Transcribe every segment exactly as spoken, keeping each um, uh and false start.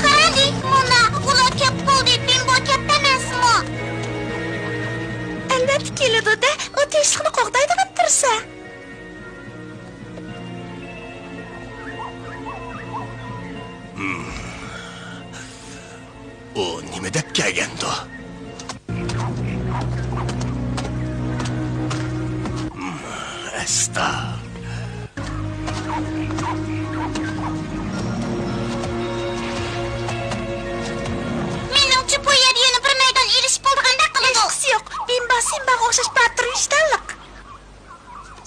قارىلى، مونا، ئۇلار كەپ قالدى، بىمبو كەپتۇ ئەمەسمۇ؟ ئەلۋەتتە كېلىدۇ-دە، ئۇ تىنچلىقنى قوغدايدىغان تۇرسا. ئۇ نېمە دەپ كەلگەندۇ؟ ئەستا. مېنىڭچە، بۇ يەردە يەنە بىر مەيدان ئېلىشىپ بولىدىغاندەك قىلىدۇ. ھېچقىسى يوق. بىمبا سىمباغا ئوخشاش باتۇر ۋىجدانلىق.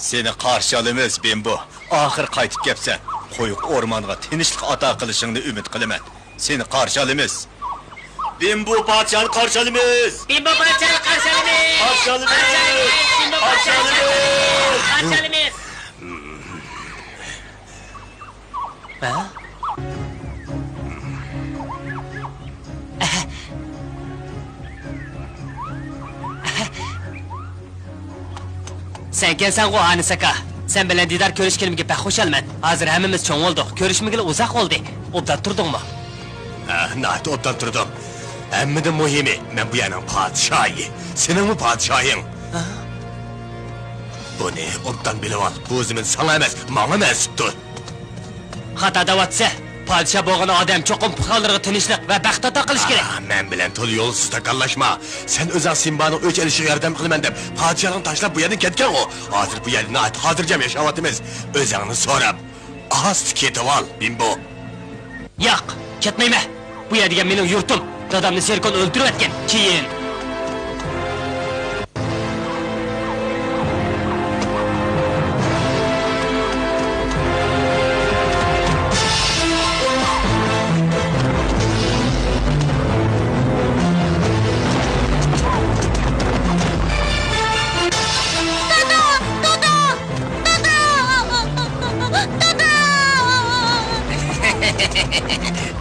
سېنى قارشى ئالىمىز، بىمبو. ئاخىر قايتىپ كەپسەن. قويۇق ئورمانغا تىنچلىق ئاتا قىلىشىڭنى ئۈمىد قىلىمەن. سېنى قارشى ئالىمىز. بىمبو پادىشاھنى قارشى ئالىمىز. بىمبو پادىشاھنى قارشى ئالىمىز. قارشى ئالىمىز. بىمبو پادىشاھنى قارشى ئالىمىز. قارشى ئالىمىز. ھە؟ سەن كەلسەڭغۇ، ھانىس ئاكا. سەن بىلەن دىدار كۆرۈشكىنىمگە بەك خۇشالمەن. ھازىر ھەممىمىز چوڭ بولدۇق. كۆرۈشمىگىلى ئۇزاق بولدى. ئوبدان تۇردۇڭمۇ؟ ھە، ناھايىتى ئوبدان تۇردۇم. ھەممىدىن مۇھىمى، مەن بۇ يەرنىڭ پادىشاھى. سېنىڭمۇ پادىشاھىڭ. ھە؟ بۇنى ئوبدان بىلىۋال، بۇ زېمىن ساڭا ئەمەس، ماڭا مەنسۇپتۇر. خاتا دەۋاتىسەن. پادىشاھ بولغان ئادەم چوقۇم پۇقرالىرىغا تىنچلىق ۋە بەخت ئاتا قىلىشى كېرەك. ئا، مەن بىلەن تولا يولسىز تاكاللاشما. سەن ئۆزۈڭ سىمبانىڭ ئۆچ ئېلىشىغا ياردەم قىلىمەن دەپ، پادىشاھلىقنى تاشلاپ بۇ يەردىن كەتكەنغۇ. ھازىر بۇ يەردە ناھايىتى خاتىرجەم ياشاۋاتىمىز. ئۆزۈڭنى سوراپ، ئاستا كېتىۋال، بىمبو. ياق، كەتمەيمەن. بۇ يەر دېگەن مېنىڭ يۇرتۇم. دادامنى سېركون ئۆلتۈرۈۋەتكەن. كېيىن. دادا! دادا! دادا! دادا!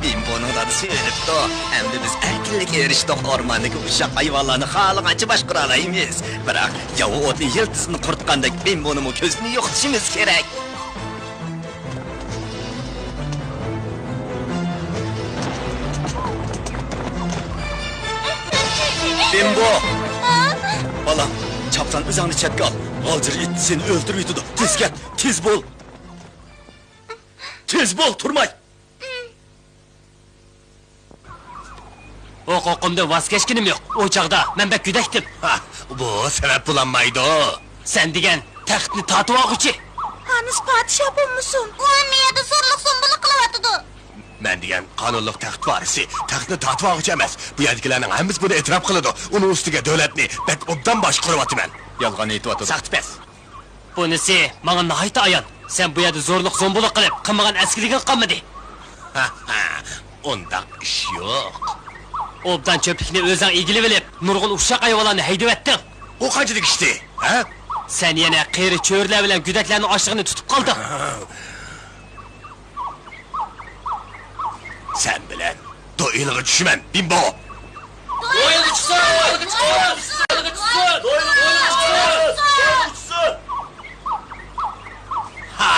بىمبونىڭ دادىسى ئۆلۈپتۇ. ئەمدى بىز ئەركىنلىككە ئېرىشتۇق. ئورماندىكى ئۇششاق ھايۋانلارنى خالىغانچە باشقۇرالايمىز. بىراق ياۋا ئوتنى يىلتىزىدىن قۇرۇتقاندەك، بىمبونىمۇ كۆزدىن يوقىتىشىمىز كېرەك. بىمبو! بالام، چاپسان ئۆزۈڭنى چەتكە ئال. غالجىر ئىت سېنى ئۆلتۈرۈۋېتىدۇ. تېز كەت، تېز بول! تېز بول، تۇرماي. ھوقۇقۇمدىن ۋاز كەچكىنىم يوق. ئۇ چاغدا مەن بەك گۆدەكتىم. ھا، بۇ سەۋەب بولالمايدۇ. سەن دېگەن تەختنى تارتىۋالغۇچى. ھانىس پادىشاھ بولمىسۇن؟ ئۇ ھەممە يەردە زورلۇق زومبۇلۇق قىلىۋاتىدۇ. مەن دېگەن قانۇنلۇق تەخت ۋارىسى، تەختنى تارتىۋالغۇچى ئەمەس. بۇ يەردىكىلەرنىڭ ھەممىسى بۇنى ئېتىراپ قىلىدۇ. ئۇنىڭ ئۈستىگە دۆلەتنى بەك ئوبدان باشقۇرۇۋاتىمەن. يالغان ئېيتىۋاتىدۇ. ساختىپەز. بۇنىسى ماڭا ناھايىتى ئايان. سەن بۇ يەردە زورلۇق زومبۇلۇق قىلىپ، قىلمىغان ئەسكىلىكىڭ قالمىدى. ئۇنداق ئىش يوق. ئوبدان چۆپلۈكنى ئۆزۈڭ ئىگىلىۋېلىپ، نۇرغۇن ئۇششاق ھايۋانلارنى ھەيدىۋەتتىڭ. ئۇ قانچىلىك ئىشتى، ھە؟ سەن يەنە قېرى چۆرىلەر بىلەن گۆدەكلەرنىڭ ئاشلىقىنى تۇتۇپ قالدىڭ. سەن بىلەن دوئېلغا چۈشىمەن، بىمبو! دوئېلغا چۈشسۇن! دوئېلغا چۈشسۇن! دوئېلغا چۈشسۇن! ھا!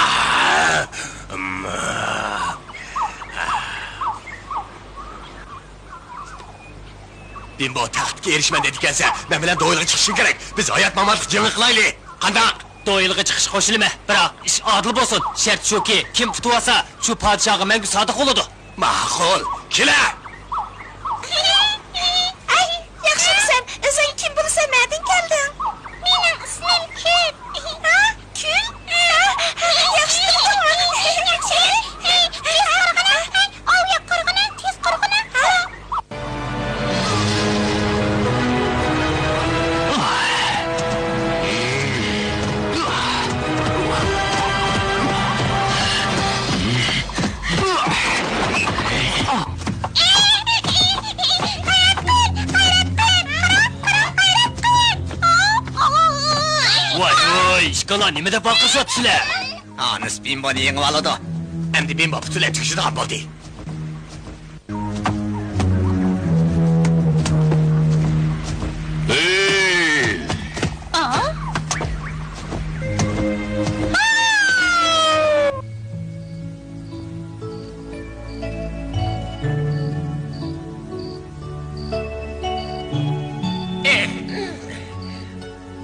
بىمبو تەختكە ئېرىشىمەن دەيدىكەنسە، مەن بىلەن دوئېلغا چىقىشىڭ كېرەك. بىز ھايات-ماماتلىق جېڭى قىلايلى. قانداق؟ دوئېلغا چىقىشقا قوشۇلىمەن، بىراق ئىش ئادىل بولسۇن. شەرت شۇكى، كىم ئۇتۇۋالسا، شۇ پادىشاھقا مەڭگۈ سادىق بولىدۇ. ماقۇل، كېلە! ئەي، ياخشىمۇسەن؟ ئۆزۈڭ كىم بولىسەن؟ نەدىن كەلدىڭ؟ مېنىڭ ئىسمىم كۈل. ھا؟ كۈل؟ ھا؟ ياخشى. تېز قارىغىنا، ئاۋۇ ياق قارىغىنا، تېز قارىغىنا. ھا؟ ۋاي، ۋاي، ئىككىلا نېمە دەپ ۋارقىرىشىۋاتىسىلەر؟ ھانىس بىمبونى يېڭىۋالىدۇ. ئەمدى بىمبو پۈتۈنلەي تۈگىشىدىغان بولدى.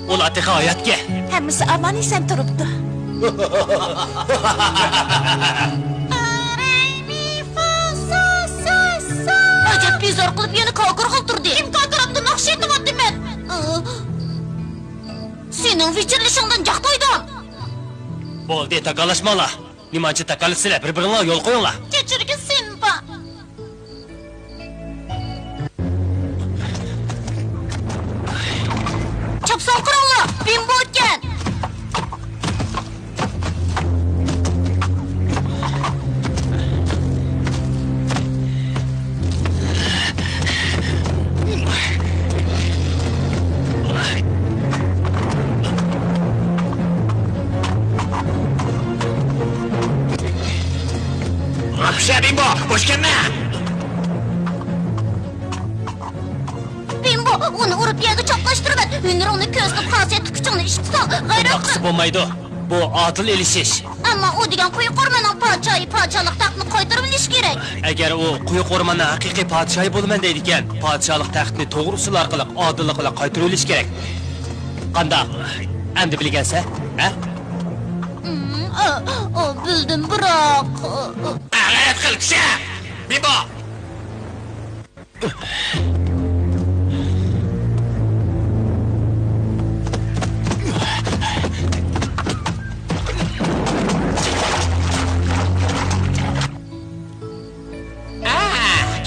ئۇلار تېخى ھاياتكەن. ھەممىسى ئامان-ئېسەن تۇرۇپتۇ. ئەجەب بىزار قىلىپ يەنە كاكىرغا تۇردى. كىم كاكىرامدۇ؟ ناخشا ئېيتىۋاتىمەن. سېنىڭ ۋىچىرلىشىڭدىن جاقلايدۇ. بولدى، تاكاللاشماڭلار. نېمانچە تاكاللىسىلەر، بىر-بىرىڭلار يول قويۇڭلار. كەچۈرگىن، سېمبا. چاپسان قىلىڭلار، بىمبو ئىكەن. ئاپشە بىمبو، بوش كەلمە! بىمبو، ئۇنى ئۇرۇپ يەرگە چاپلاشتۇرۇۋەت. ھۈنىرىڭنى كۆرسىتىپ، خاسىيەتلىك كۈچۈڭنى ئىشقا سال. غەيرەت قىل. بولمايدۇ. بۇ ئادىل ئېلىشىش. ئەمما ئۇ دېگەن قويۇق ئورماننىڭ پادىشاھى، پادىشاھلىق تەختىنى قايتۇرۇۋېلىش كېرەك. ئەگەر ئۇ قويۇق ئورماننىڭ ھەقىقىي پادىشاھى بولىمەن دەيدىكەن، پادىشاھلىق تەختىنى توغرا ئۇسۇل ئارقىلىق ئادىللىق بىلەن قايتۇرۇۋېلىش كېرەك. قانداق؟ ئەمدى بىلگەنسەن، ھە؟ ئۇم، ئا، ئا، بىلدىم، بىراق. غەيرەت قىل، كىشى! بىمبو! ئا،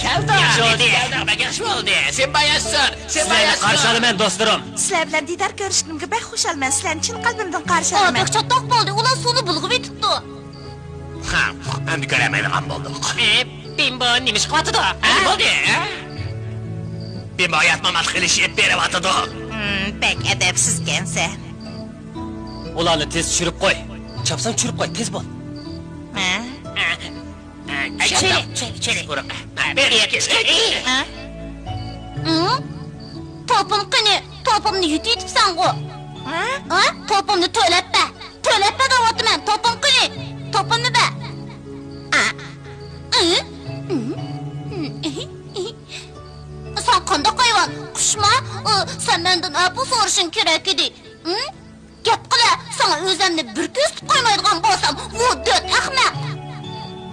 كەلدىڭ. ياخشى بولدى. كەلدىڭ، بەك ياخشى بولدى. سىمبا ياشىسۇن، سىمبا ياشىسۇن. سىلەرنى قارشى ئالىمەن، دوستلىرىم. سىلەر بىلەن دىدار كۆرۈشكىنىمگە بەك خۇشالمەن. سىلەرنى چىن قەلبىمدىن قارشى ئالىمەن. بەك چاتاق بولدى، ئۇلار سۇنى بۇلغىۋېتىپتۇ. ھا، ئەمدى كۆرەلمەيدىغان بولدۇق. ئى، بىمبو نېمە ئىش قىلىۋاتىدۇ؟ ھە؟ نېمە بولدى؟ بىمبو ياتماماسلىق ئېلىشىپ بېرىۋاتىدۇ. ھىم، بەك ئەدەپسىزكەنسەن. ئۇلارنى تېز چۈشۈرۈپ قوي. چاپسان چۈشۈرۈپ قوي، تېز بول. ھە؟ چىرى، چىرى، چىرى. ھە؟ توپۇم قېنى؟ توپۇمنى يۇتۇۋېتىپسەنغۇ. ھە؟ ھە؟ توپۇمنى تۆلەپ بەر. تۆلەپ بەر دەۋاتىمەن، توپۇم قېنى؟ توپۇمنى بەر. ئا. ئى؟ ئى؟ ئى؟ ئى؟ سەن قانداق ھايۋان؟ قۇشما؟ ئۇ، سەن مەندىن ئەپۇ سورىشىڭ كېرەك ئىدى. ئى؟ گەپ قىلە، ساڭا ئۆزۈمنى بىر كۆرسىتىپ قويمايدىغان بولسام، ۋۇ دۆت ئەخمەق!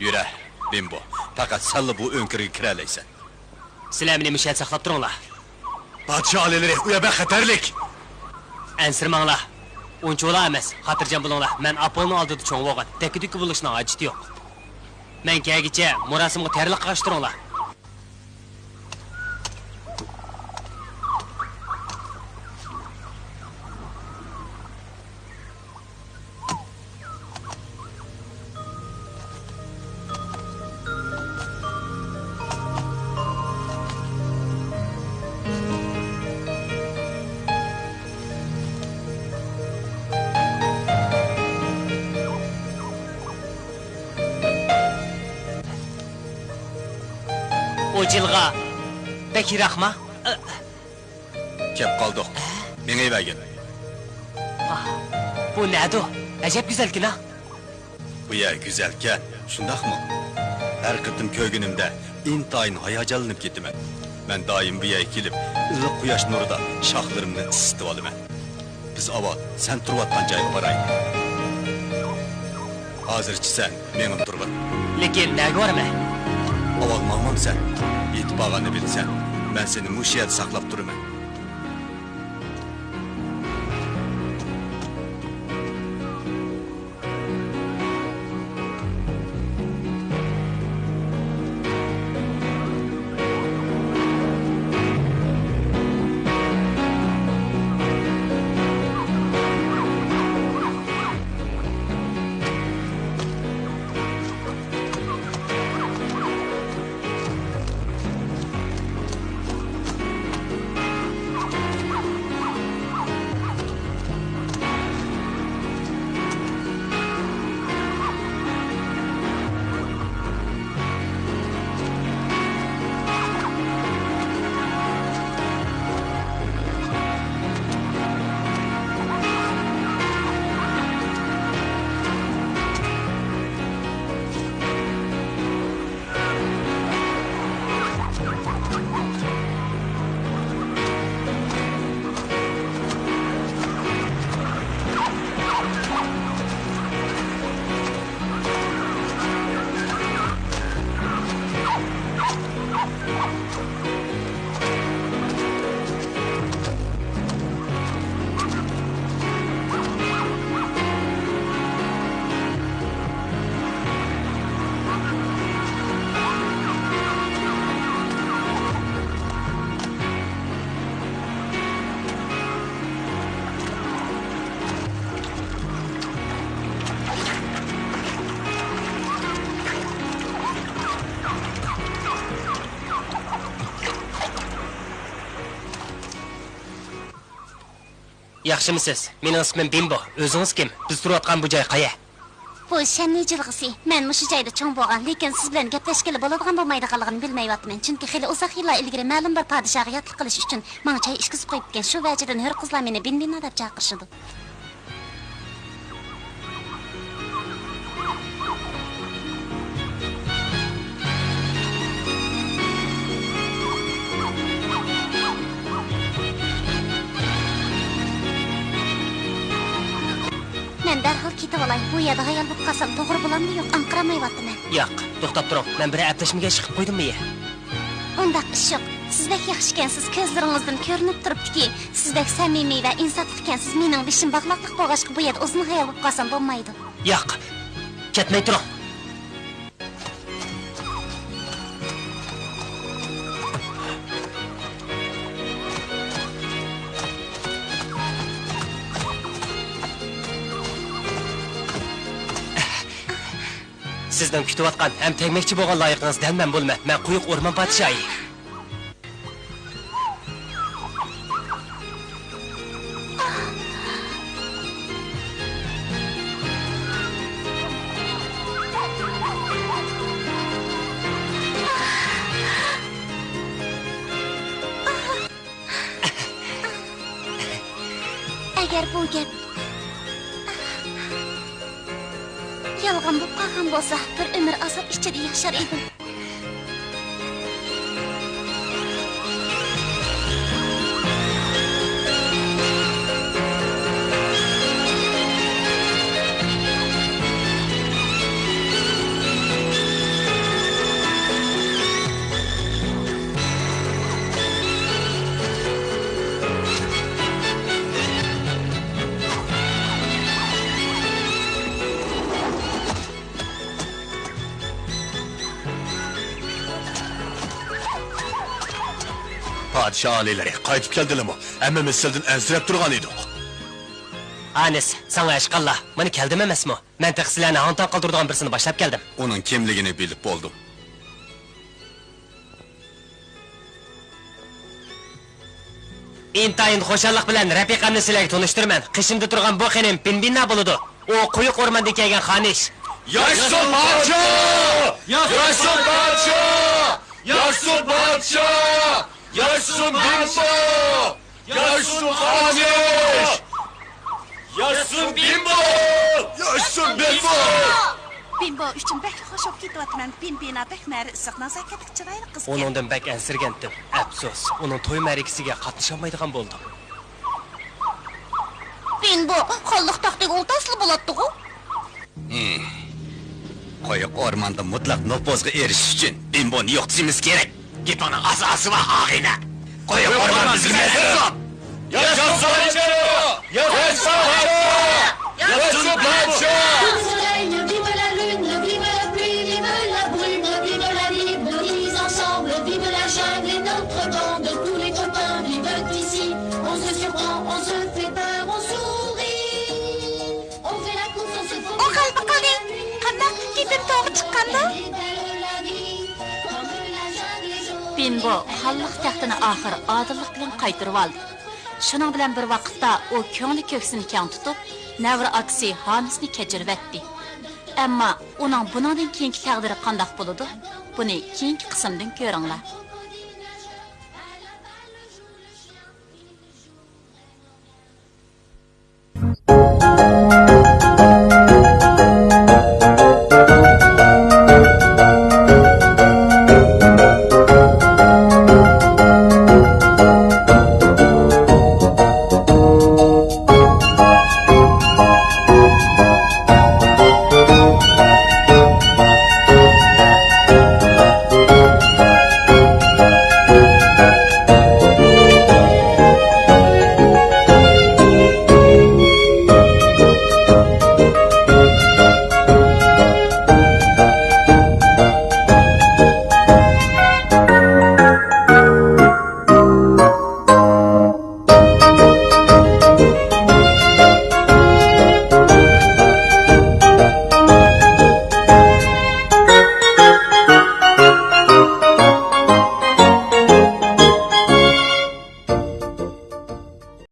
يۈرە، بىمبو، پەقەت سەنلا بۇ ئۆڭكۈرگە كىرەلەيسەن. سىلەر مېنى مۇشۇ يەردە ساقلاپ تۇرۇڭلار. پادىشاھ ئالىيلىرى، ئۇ يەر بەك خەتەرلىك! ئەنسىرىمەڭلار. ئۇنچىۋالا ئەمەس، خاتىرجەم بولۇڭلار، مەن ئاپوللونىڭ ئالدىدا چوڭ بولغان، دەككە-دۈككە بولۇشنىڭ ھاجىتى يوق. مەن كەلگۈچە مۇراسىمغا تەييارلىق قىلىپ تۇرۇڭلار. ئۇ جىلغا بەك يىراقما؟ كەپ قالدۇق. مېڭىۋەرگىن. ئاھ، بۇ نەدۇ؟ ئەجەب گۈزەلكىنا. بۇ يەر گۈزەلكەن، شۇنداقمۇ؟ ھەر قېتىم كۆرگىنىمدە ئىنتايىن ھاياجانلىنىپ كېتىمەن. مەن دائىم بۇ يەرگە كېلىپ، ئىللىق قۇياش نۇرىدا شاخلىرىمنى ئىسسىتىۋالىمەن. بىز ئاۋۋال سەن تۇرۇۋاتقان جايغا بارايلى. ھازىرچە سەن مېڭىپ تۇرغىن. لېكىن نەگە بارىمەن؟ ئاۋۋال ماڭمامسەن؟ يېتىپ بارغاننى بىلىسەن. مەن سېنى مۇشۇ يەردە ساقلاپ تۇرىمەن. ياخشىمۇسىز؟ مېنىڭ ئىسمىم بىمبو. ئۆزىڭىز كىم؟ بىز تۇرۇۋاتقان بۇ جاي قەيە؟ بۇ شەننى جىلغىسى. مەن مۇشۇ جايدا چوڭ بولغان، لېكىن سىز بىلەن گەپلەشكىلى بولىدىغان بولمايدىغانلىقىنى بىلمەيۋاتىمەن، چۈنكى خېلى ئۇزاق يىللار ئىلگىرى مەلۇم بىر پادىشاھقا ياتلىق قىلىش ئۈچۈن ماڭا چاي ئىچكۈزۈپ قويۇپتىكەن. شۇ ۋەجىدىن ھۆر قىزلار مېنى بىنبىنا دەپ چاقىرىشىدۇ. مەن دەرھال كېتىۋالاي. بۇ يەردە ھايال بولۇپ قالسام توغرا بولامدۇ يوق، ئاڭقىرالمايۋاتىمەن. ياق، توختاپ تۇرۇڭ. مەن بىرەر ئەپلەشمىگە ئىش قىلىپ قويدۇممۇ يە؟ ئۇنداق ئىش يوق. سىز بەك ياخشىكەنسىز، كۆزلىرىڭىزدىن كۆرۈنۈپ تۇرۇپتۇكى، سىز بەك سەمىمىي ۋە ئىنساپلىقكەنسىز. مېنىڭ بېشىم باغلاقلىق بولغاچقا، بۇ يەردە ئۇزۇن ھايال بولۇپ قالسام بولمايدۇ. ياق، كەتمەي تۇرۇڭ. سىزنىڭ كۈتۈۋاتقان ھەم تەگمەكچى بولغان لايىقىڭىز دەل مەن بولىمەن. مەن قويۇق ئورمان پادىشاھى. ئەگەر بۇ گەپ يالغان بولۇپ قالغان بولسا، بىر ئۆمۈر ئازاب ئىچىدە ياشار ئىدىم. پادىشاھ ئالىيلىرى قايتىپ كەلدىلىمۇ؟ ھەممىمىز سىلدىن ئەنسىرەپ تۇرغان ئىدۇق. ھانىس، ساڭا ئەشقاللا، مانا كەلدىم ئەمەسمۇ؟ مەن تېخى سىلەرنى ھاڭ-تاڭ قالدۇرىدىغان بىرسىنى باشلاپ كەلدىم. ئۇنىڭ كىملىكىنى بىلىپ بولدۇم. ئىنتايىن خۇشاللىق بىلەن رەپىقەمنى سىلەرگە تونۇشتۇرىمەن. قېشىمدا تۇرغان بۇ خېنىم بىنبىنا بولىدۇ. ئۇ قويۇق ئورماندىن كەلگەن خانىش. ياشىسۇن پادىشاھ! ياشىسۇن پادىشاھ! ياشىسۇن پادىشاھ! ياشىسۇن بىمبو! ياشىسۇن خانىش! ياشىسۇن بىمبو! ياشىسۇن بىمبو! بىمبو ئۈچۈن بەكلا خوش بولۇپ كېتىۋاتىمەن. بىنبىنا بەك مەرە ئىسسىق، نازاكەتلىك، چىرايلىق قىز ئىكەن. ئۇنىڭدىن بەك ئەنسىرىگەنتىم. ئەپسۇس، ئۇنىڭ توي مەرىكىسىگە قاتنىشالمايدىغان بولدۇم. بىمبو، خانلىق تەختىگە ئولتۇرسىلا بولاتتىغۇ. ھىم. قويۇق ئورماندا مۇتلەق نوپۇزغا ئېرىشىش ئۈچۈن بىمبونى يوقىتىشىمىز كېرەك. گېپىڭنىڭ ئاساسى بار، ئاغىنە. قويۇق ئورمان بىزگە مەنسۇپ. ياشىسۇن پادىشاھ! ياشىسۇن پادىشاھ! ياشىسۇن پادىشاھ! Vive le soleil, vive la lune, vive la pluie, vive la brume, vive la lune, nous ensemble, vive la jungle et notre bande, tous les copains vivent ici. On se surprend, on se fait peur, on sourit. ئۇ غەلىبە قىلدى. قانداق؟ گېپىم توغرا چىققاندۇ؟ بىمبو خانلىق تەختىنى ئاخىر ئادىللىق بىلەن قايتۇرۇۋالدى. شۇنىڭ بىلەن بىر ۋاقىتتا ئۇ كۆڭلى كۆكسىنى كەڭ تۇتۇپ، نەۋرە ئاكىسى ھانىسنى كەچۈرۈۋەتتى. ئەمما ئۇنىڭ بۇنىڭدىن كېيىنكى تەقدىرى قانداق بولىدۇ؟ بۇنى كېيىنكى قىسىمدىن كۆرۈڭلار.